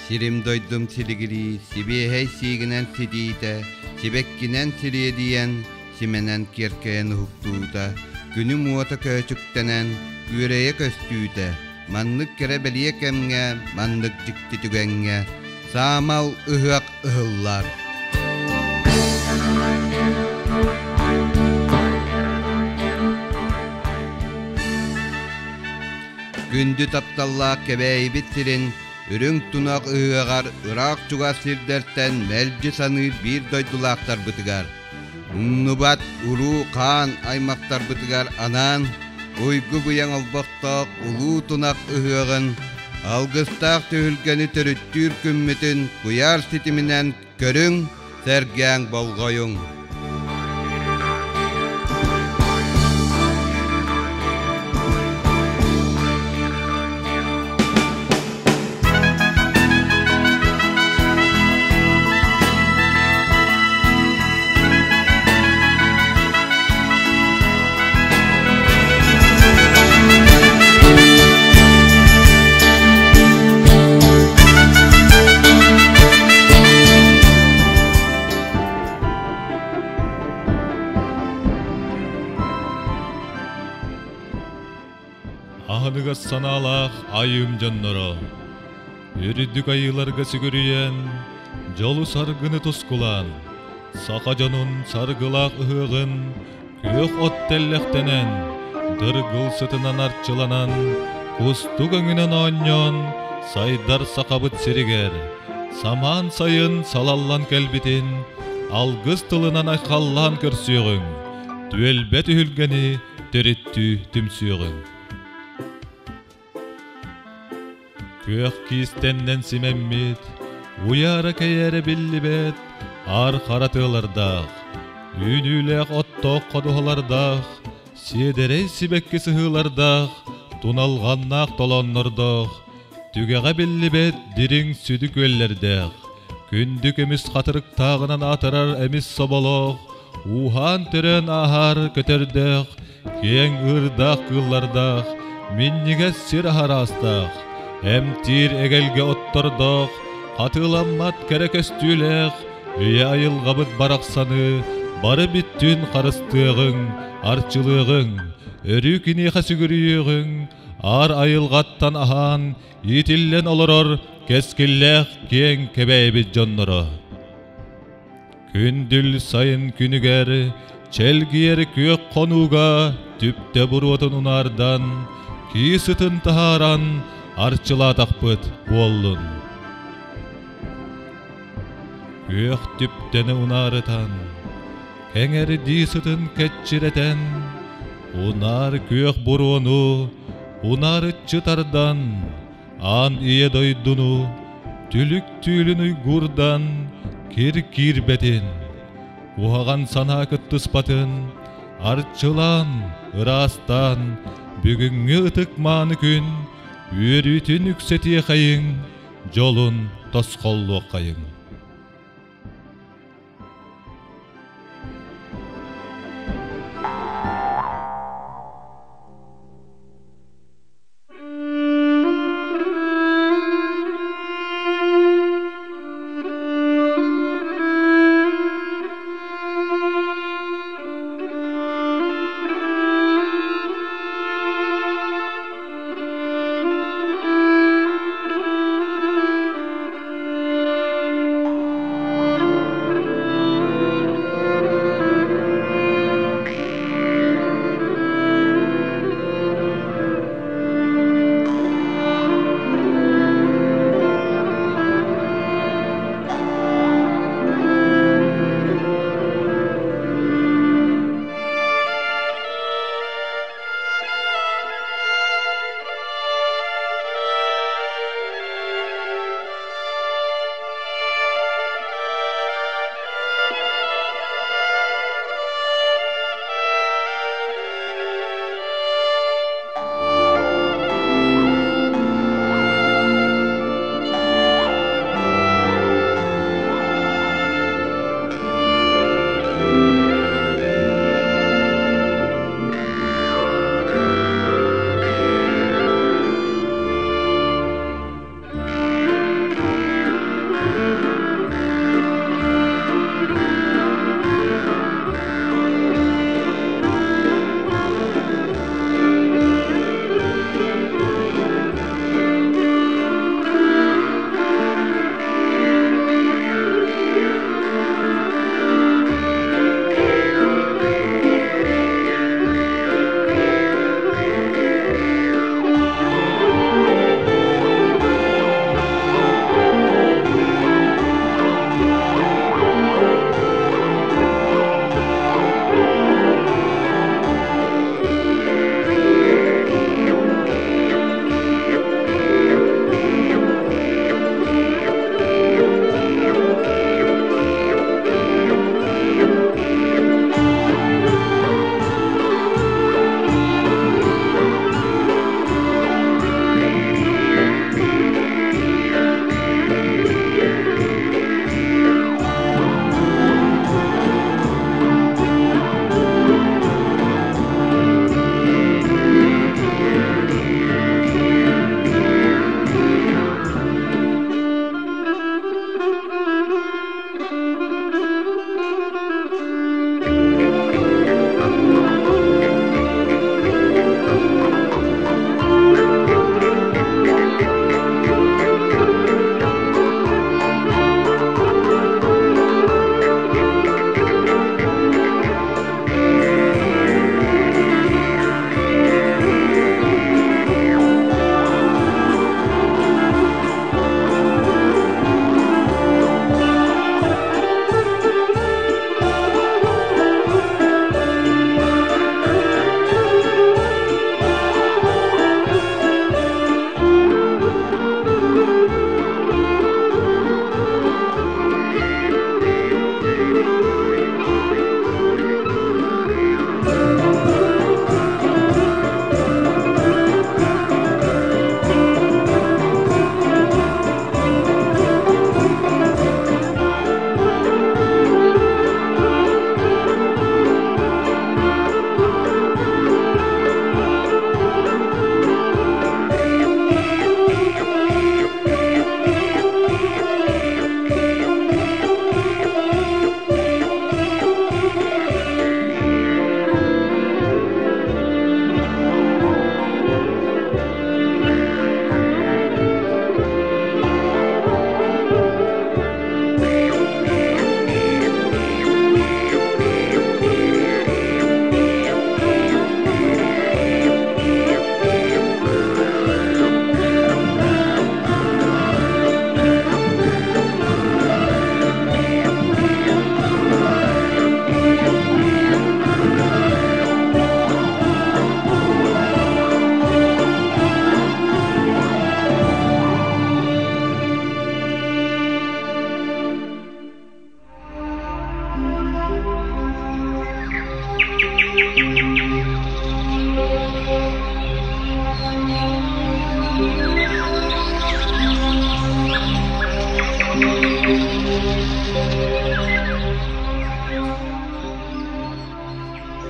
Сирим-дойдум силигирии, сибиэһэй сиигинэн ситиитэ, сибэккинэн сириэдийэн, симэнэн киэркэйэн уһуктуута, күнүм уота көөчүктэнэн, күөрэйэ көстүүтэ, маннык кэрэ бэлиэ кэмҥэ, маннык дьикти түгэҥҥэ саамал ыһыах ыһыллар. Күндү тапталлаах Кэбээйибит сирин үрүҥ тунах ыһыаҕар ыраах-чугас сирдэртэн мэлдьи саныыр биир дойдулаахтарбытыгар, умнубат уруу-хаан аймахтарбытыгар анаан уйгу-быйаҥ олбохтоох улуу тунах ыһыаҕын алгыстаах түһүлгэни төрүттүүр күммүтүн куйаар ситиминэн көрүҥ, сэргээҥ, болҕойуҥ! Аһыныгас санаалаах айыым дьонноро, үрдүк айыыларга сүгүрүйэн, дьолу-саргыны тускулаан, саха дьонун саргылаах ыһыаҕын күөх от тэллэхтэнэн, дыргыл сытынан арчыланан, кустук өҥүнэн оонньоон, сайдар сахабыт сиригэр, самаан сайын салаллан кэлбитин алгыс тылынан айхаллаан көрсүөҕүҥ, түөлбэ түһүлгэни төрүттүү түмсүөҕүҥ. Күөх киистэннэн симэммит, уйаара-кэйээрэ биллибэт аар хара тыалардаах, үүнүүлээх оттоох ходуһалардаах, сиэдэрэй сибэкки сыһыылардаах, туналҕаннаах толооннордоох, түгэҕэ биллибэт дириҥ сүдү күөллэрдээх, күндү көмүс хатырыктааҕынан аатырар эмис соболоох, ууһаан-төрөөн ааһар көтөрдөөх, киэҥ ыырдаах кыыллардаах, минньигэс сир аһараастаах, эмтиир эгэлгэ оттордоох, хатыламмат кэрэ көстүүлээх, үйэ айылҕабыт барахсаны бары бүттүүн харыстыаҕыҥ, арчылыаҕыҥ, өрүү киниэхэ сүгүрүйүөҕүҥ, аар айылҕаттан аһаан, иитиллэн олорор кэскиллээх киэҥ кэбээйбит дьонноро. Күндүл сайын күнүгэр чэлгиэр күөх хонууга түптэ буруотун унаардан, кии сытын таһааран арчылаатахпыт буоллун. Күөх түптэни унаарытан, кэҥэрдии сытын кэччирэтэн, унаар күөх буруону унаарыччы тардан, Аан ийэ дойдуну түлүк түүлүн уйгуурдан кир киирбэтин, куһаҕан санаа кыттыспатын, арчылаан, ыраастаан бүгүҥҥү ытык-мааны күн үөрүүтүн үксэтиэхэйиҥ, дьолун тосхоллуоххайыҥ.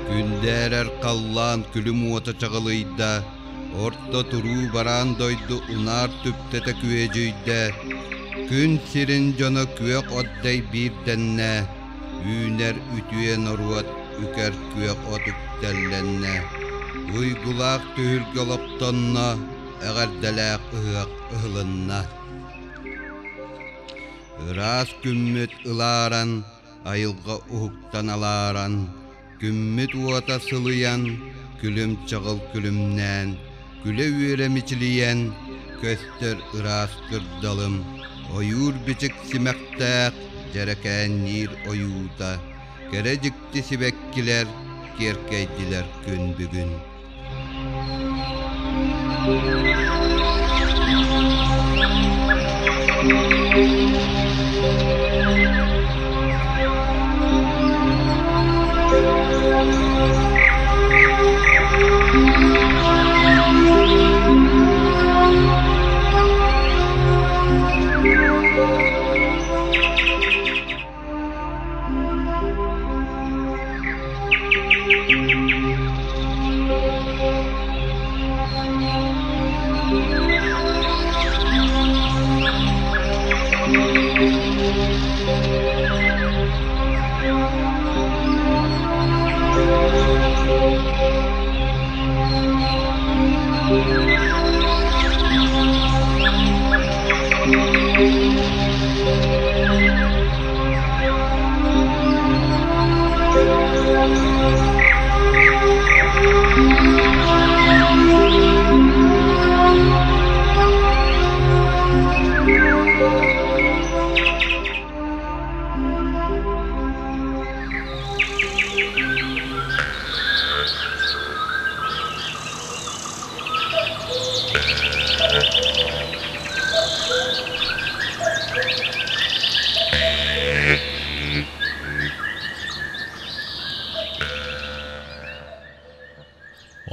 Күндээрэр халлаан күлүм уота чаҕылыйда, орто туруу бараан дойду унаар түптэтэ күөдьүйдэ, күн сирин дьоно күөх от дэйбиирдэннэ, үүнэр үтүө норуот үкэр күөх от үктэллэннэ, уйгулаах түһүлгэ олохтонно, эҕэрдэлээх ыһыах ыһылынна. Ыраас күммүт ылааран, айылҕа уһуктан алааран, күммүт уота сылыйан, күлүм чаҕыл күлүмнээн, күлэ-үөрэ мичилийэн, көстөр ыраас кырдалым, ойуур бичик симэхтээх дьэрэкээнниир ойуута, кэрэ дьикти сибэккилэр киэркэйдилэр күн бүгүн.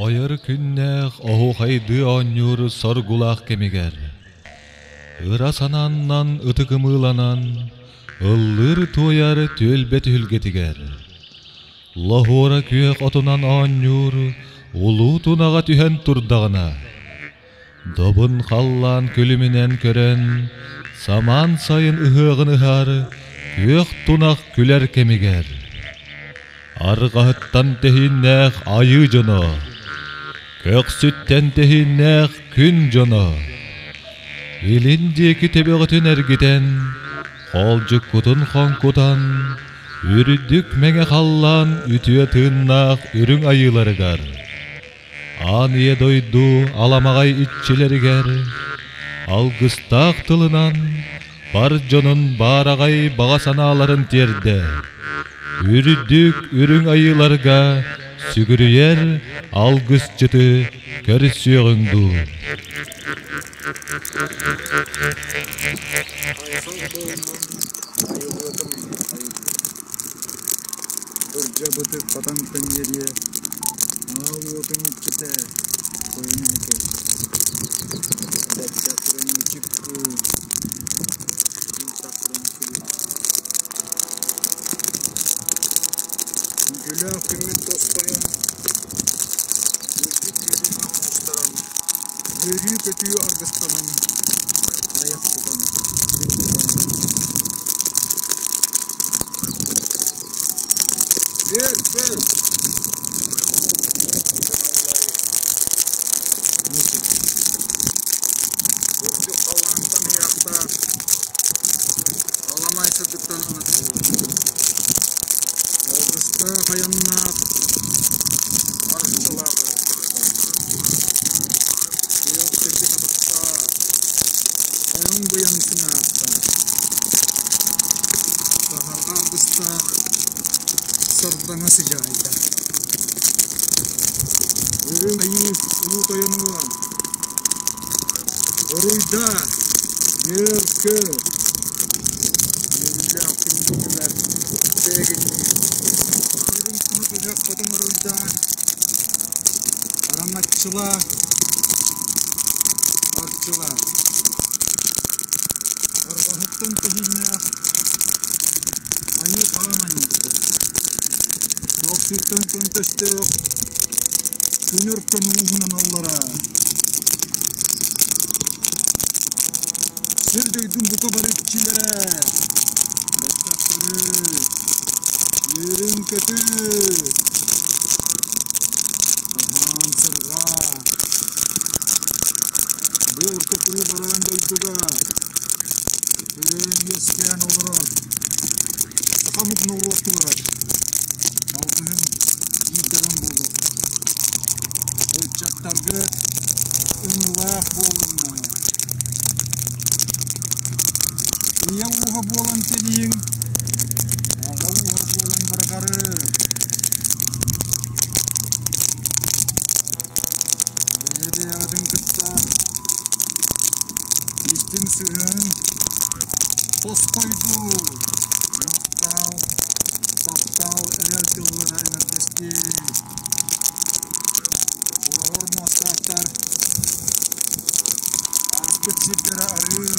Ойор күннээх оһуохайдыы оонньуур соргулаах кэмигэр ыра санааннан ытык ымыыланан ыллыыр-туойар түөлбэ түһүлгэтигэр Лоһуора күөх отунан оонньуур улуу тунаҕа түһэн турдаҕына, добун халлаан күлүмүнэн көрөн, самаан сайын ыһыаҕын ыһар күөх тунах күлэр кэмигэр, арҕаһыттан тэһииннээх айыы дьоно, көхсүттэн тэһииннээх күн дьоно, илин диэки төбөҕүтүн эргитэн, хоолдьуккутун хоҥкутан, Үрдүк мэҥэ халлаан үтүө тыыннаах үрүҥ айыыларыгар, аан ийэ дойду аламаҕай иччилэригэр алгыстаах тылынан бар дьонун баараҕай баҕа санааларын тиэрдэ, үрдүк үрүҥ айыыларга сүгүрүйэр алгысчыты көрсүөҕүҥ дуу. Айхал буоллун, айыллыатым айыллыы. Ырдьабытык батан тэнниэриэ, аал уотуҥ иччитэ, тойон эһэкэ. Бэркэ туран мичик кыыл, ынтах туран кыыл. Үгүлээх күммүт тосхойон, үрдүк үөһүн оҥосторон, Үөрүү-көтүү аргыстанан, айах тутан, Бэр, бэр! Үрдүк халлаантан ыйаахтаах, аламай сырдыктан анатыллар. Алгыстаах айаннаах, аргылаах Күөх сиргэ табахтаах, ойоҥ быйаҥ сыҥаахтаах, саһарҕа аргыстаах сардаҥа сыдьаайда. Үрүҥ айыы улуу тойонуо, Уруйдаа, үөр-көр, үөрүүлээх күндүтүгэр тээгиннии, үрүҥ тунах ыһыах хотон уруйдаа, Араҥаччылаа, арчылаа. Арҕаһыт Көхсүттэн тэһииннээх Айыы хаан айбыта. Көхсүттэн көнтөстөөх Күн өркөн ууһунан аллараа. Сир дойдум бука бары иччилэрэ, баттахтары, үөрүн-көтү, аһаан сырҕаа. Бу орто куруу бараан дойдуга төрөөн-үөскээн олорор саха омук норуотугар алгыһын иирдэҕин буолуохтун. Ыччаттаргыт ымыылаах буоллуннар. Ийэ ууһа буолан тэнийиҥ, аҕа ууһа буолан барҕары. Бэйэ-бэйэҕитин кытта истиҥ сыһыан тосхойдуу, махтал, таптал эрэл тыллара эҥэрдэстин. Хороҕор муостаахтар ааспыт сирдэрэ арыы,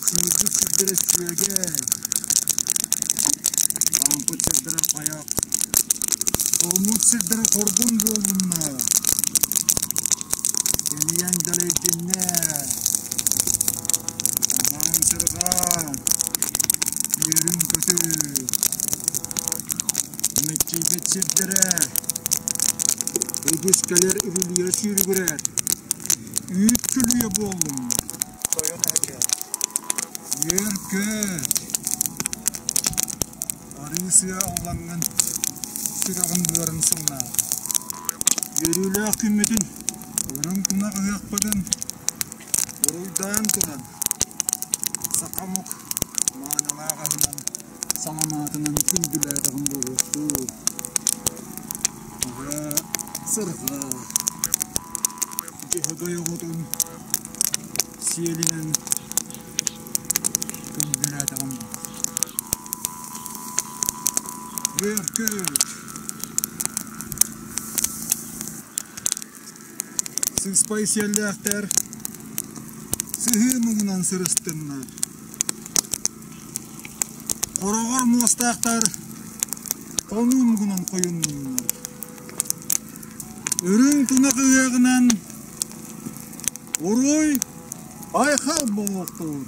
сүүрбүт сирдэрэ сүөгэй, хаампыт сирдэрэ хайах, хормут сирдэрэ хоргун буоллуннар. Тэнийэн дэлэйдиннэр, аһаан сырҕаан, үөрүн-көтү. Мэччийбит сирдэрэ үгүс кэлэр үрүлүйэ сүүрүгүрэр, үүт күлүйэ буоллуннар. Тойон эһэкэ, үөр-көт, арыы сыа аллаҥҥын сүрэҕин быарын сымнаа. Үөрүүлээх күммүтүн үрүҥ тунах ыһыахпытын уруйдаан туран, саха омук маанылаах аһынан саламаатынан күндүлээтэҕим буолуохтуу. Аҕа сырҕа, дьөһөгөй оҕотун сиэлинэн күндүлээтэҕим буолуо. Үөр-көт! Сыспай сиэллээхтэр сыһыы муҥунан сырыстыннар. Хороҕор муостаахтар хонуу муҥунан хойуннуннар. Үрүҥ тунах ыһыаҕынан уруй айхал буолуохтун!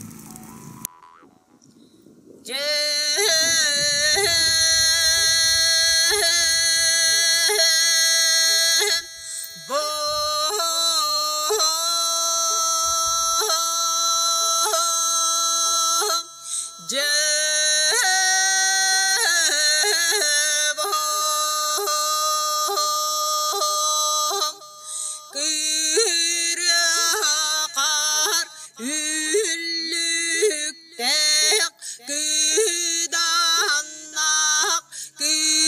Кыырыахар үллүктээх кыыдааннаах кыыммыт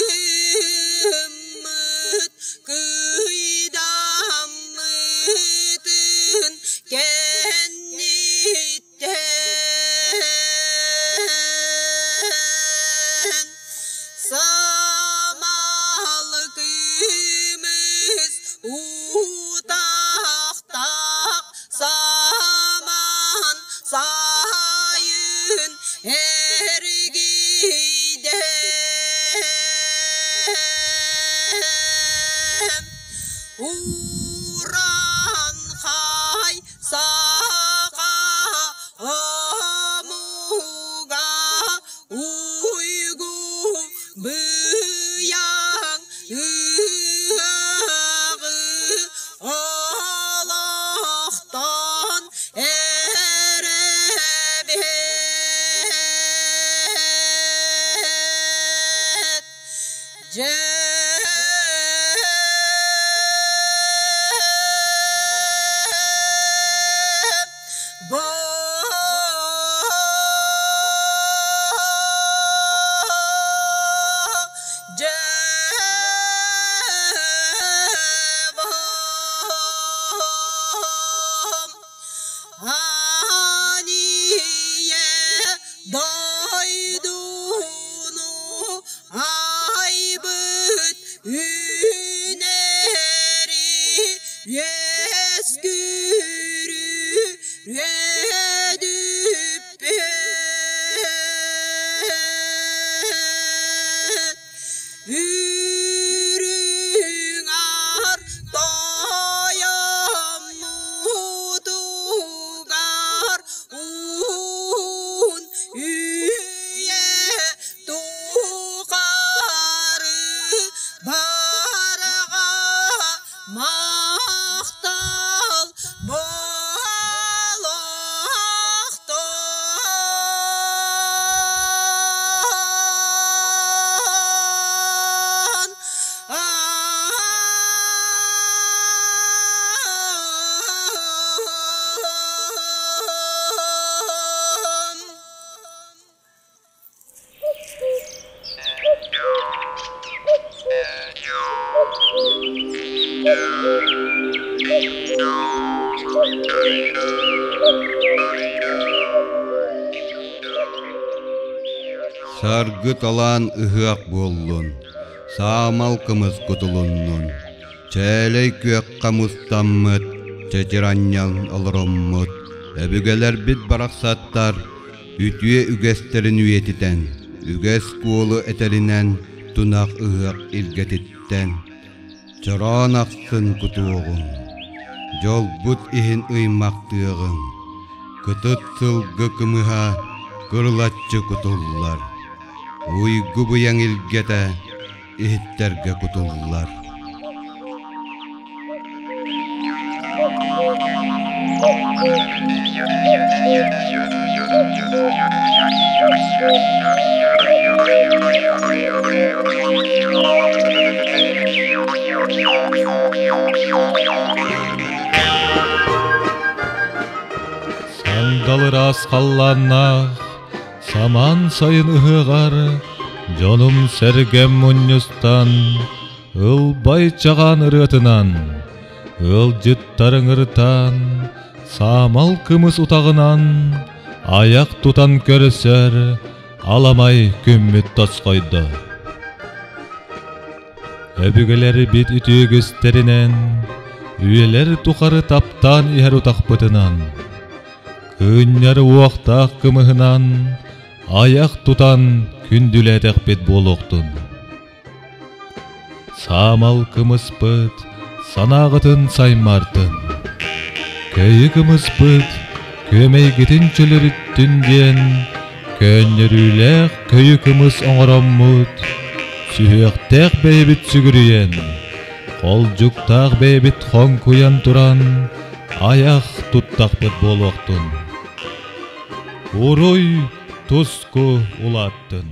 кыйдаммытын кэнниттэн самал күмүс утахтаах самаан сайын эргийдэ. Уранхай саха омуга уйгу быйаҥ ыһыаҕы олохтон эрэбит. Дьэ Дойдуну айбыт. Саргы талаан ыһыах буоллун, саамал кымыс кутулуннун, чээлэй күөххэ мустаммыт, чэчир анньан олороммут, өбүгэлэрбит барахсаттар үтүө үгэстэрин үйэтитэн, үгэс куолу этэринэн тунах ыһыах илгэтиттэн, чороон ахсын кутуоҕуҥ, дьолбут иһин ыймахтыаҕыҥ, кытыт сылгы кымыһа кырылаччы кутуллар, уйгу быйаҥ илгэтэ иһиттэргэ кутуллар. Сандал ыраас халлааннаах, самаан сайын ыһыаҕар дьонум-сэргэм мунньустан, Ылбай чаҕаан ырыатынан, ыалдьыттар ыҥыртаан, саамал кымыс утаҕынан айах тутан көрсөр аламай күммүт тосхойдо. Өбүгэлэрбит үтүөгүстэринэн, үйэлэр тухары таптаан иһэр утахпытынан, кыынньар уохтаах кымыһынан айах тутан күндүлээтэхпит буолуохтун. Саамал кымыспыт санааҕытын саймаартын, Көйү кымыспыт күөмэйгитин чөлөрүттүн диэн көөнньөрүүлээх көйү кымыс оҥороммут, сүһүөхтээх бэйэбит сүгүрүйэн, холдьуктаах бэйэбит хоҥкуйан туран айах туттахпыт буолуохтун. Уруй туску улааттын!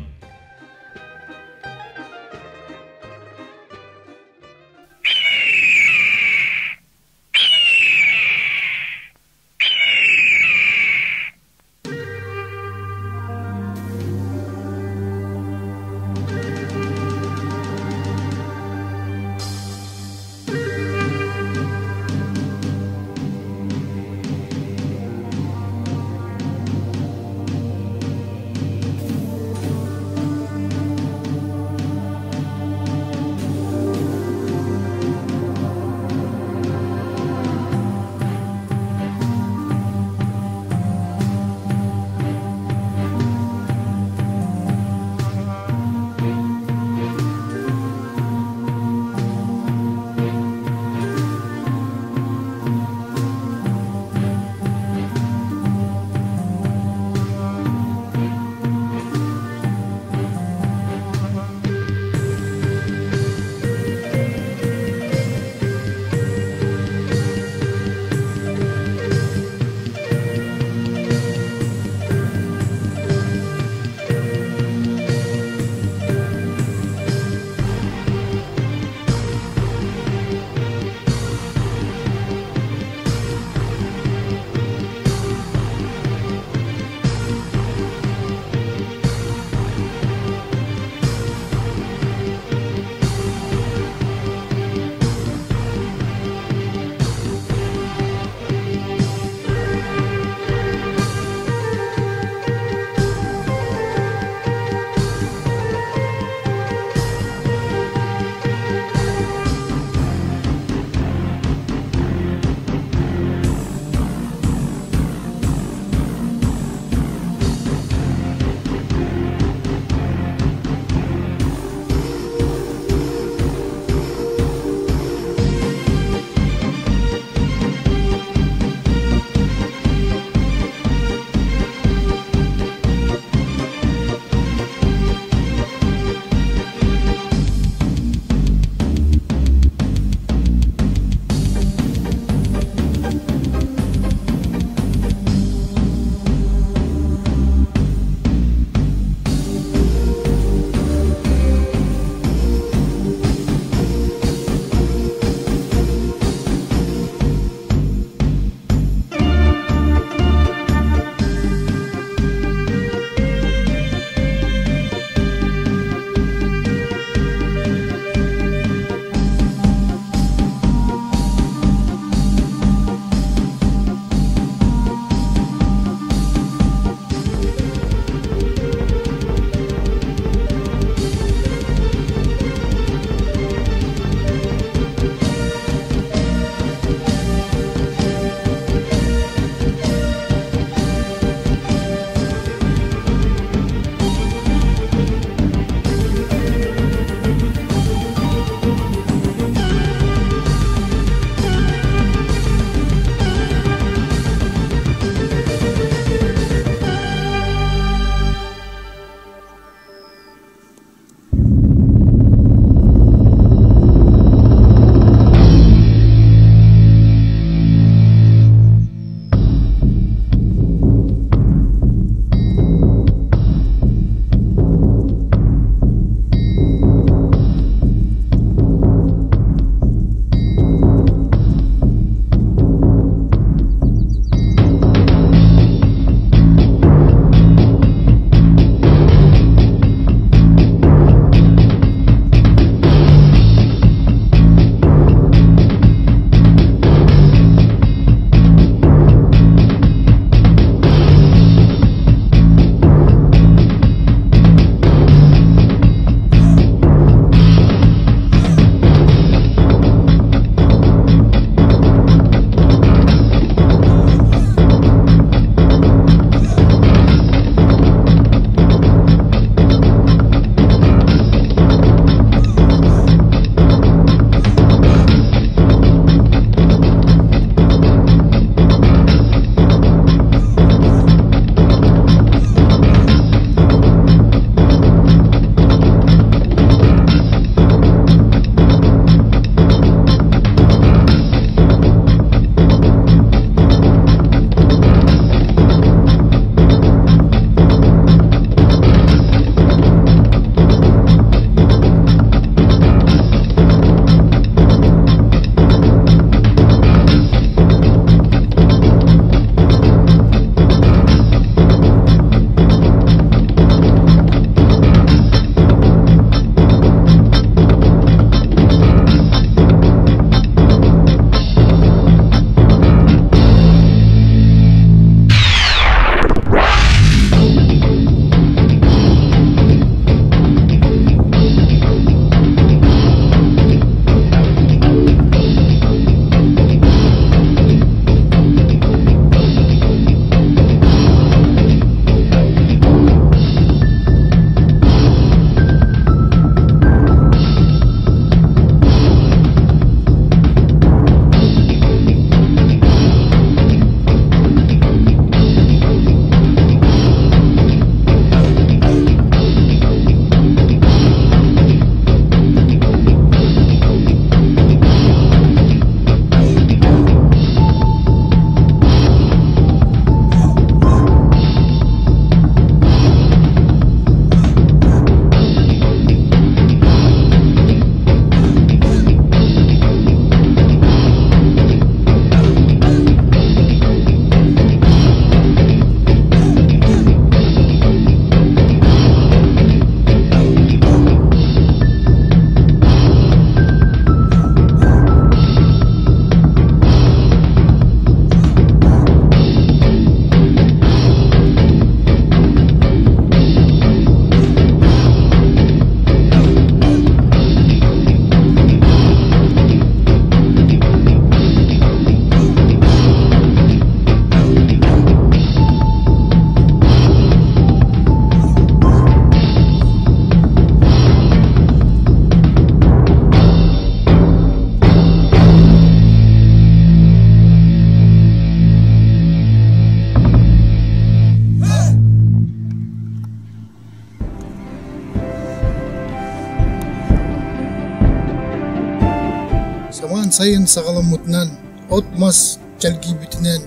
Самаан сайын саҕаламмытынан, от-мас чэлгийбитинэн,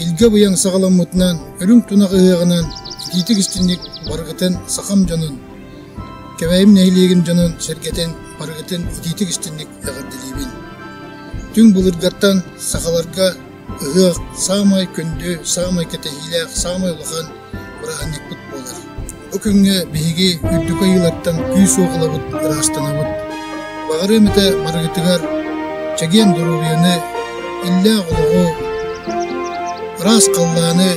илгэ быйаҥ саҕаламмытынан, үрүҥ тунах ыһыаҕынан итиитик-истиҥник барыгытын сахам дьонун, Кэбээйим нэһилиэгин дьонун сэргэтин барыгытын итиитик-истиҥник эҕэрдэлиибин. Түҥ былыргаттан сахаларга ыһыах саамай күндү, саамай кэтэһиилээх, саамай улахан бырааһынньыкпыт буолар. Бу күҥҥэ биһиги үрдүкү айыылартан күүс-уох ылабыт, ыраастанабыт. Баҕарыам этэ барыгытыгар чэгиэн доруобуйаны, иллээх олоҕу, ыраас халлааны,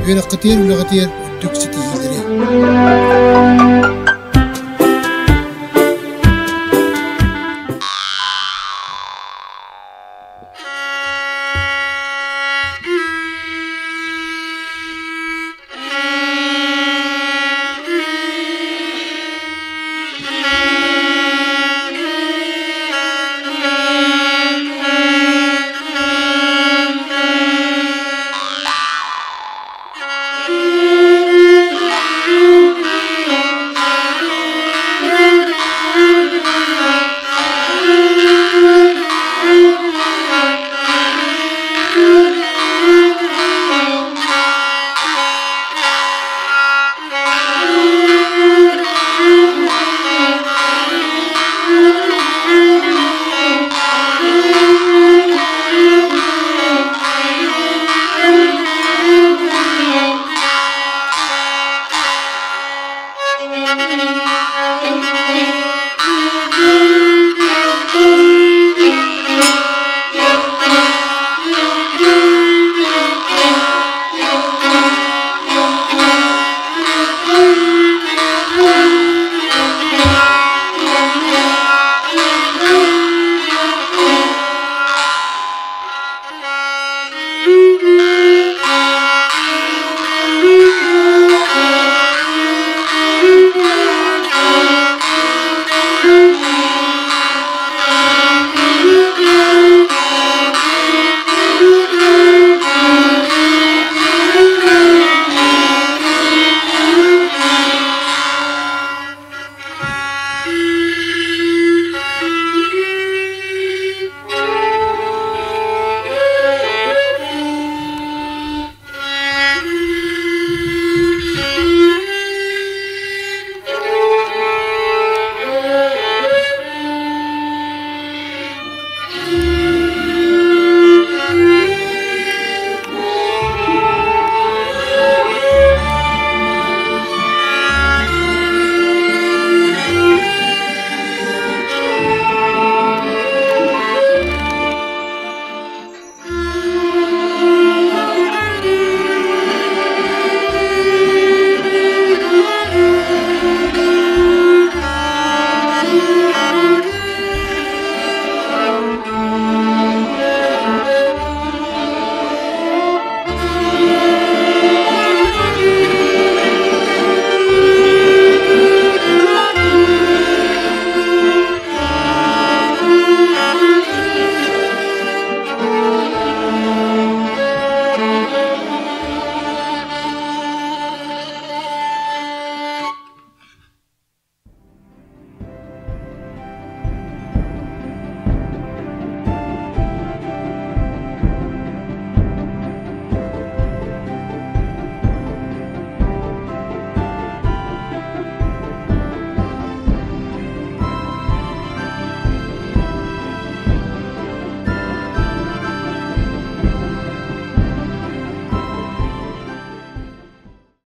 үөрэххитигэр, үлэҕитигэр үрдүк ситиһиилэри.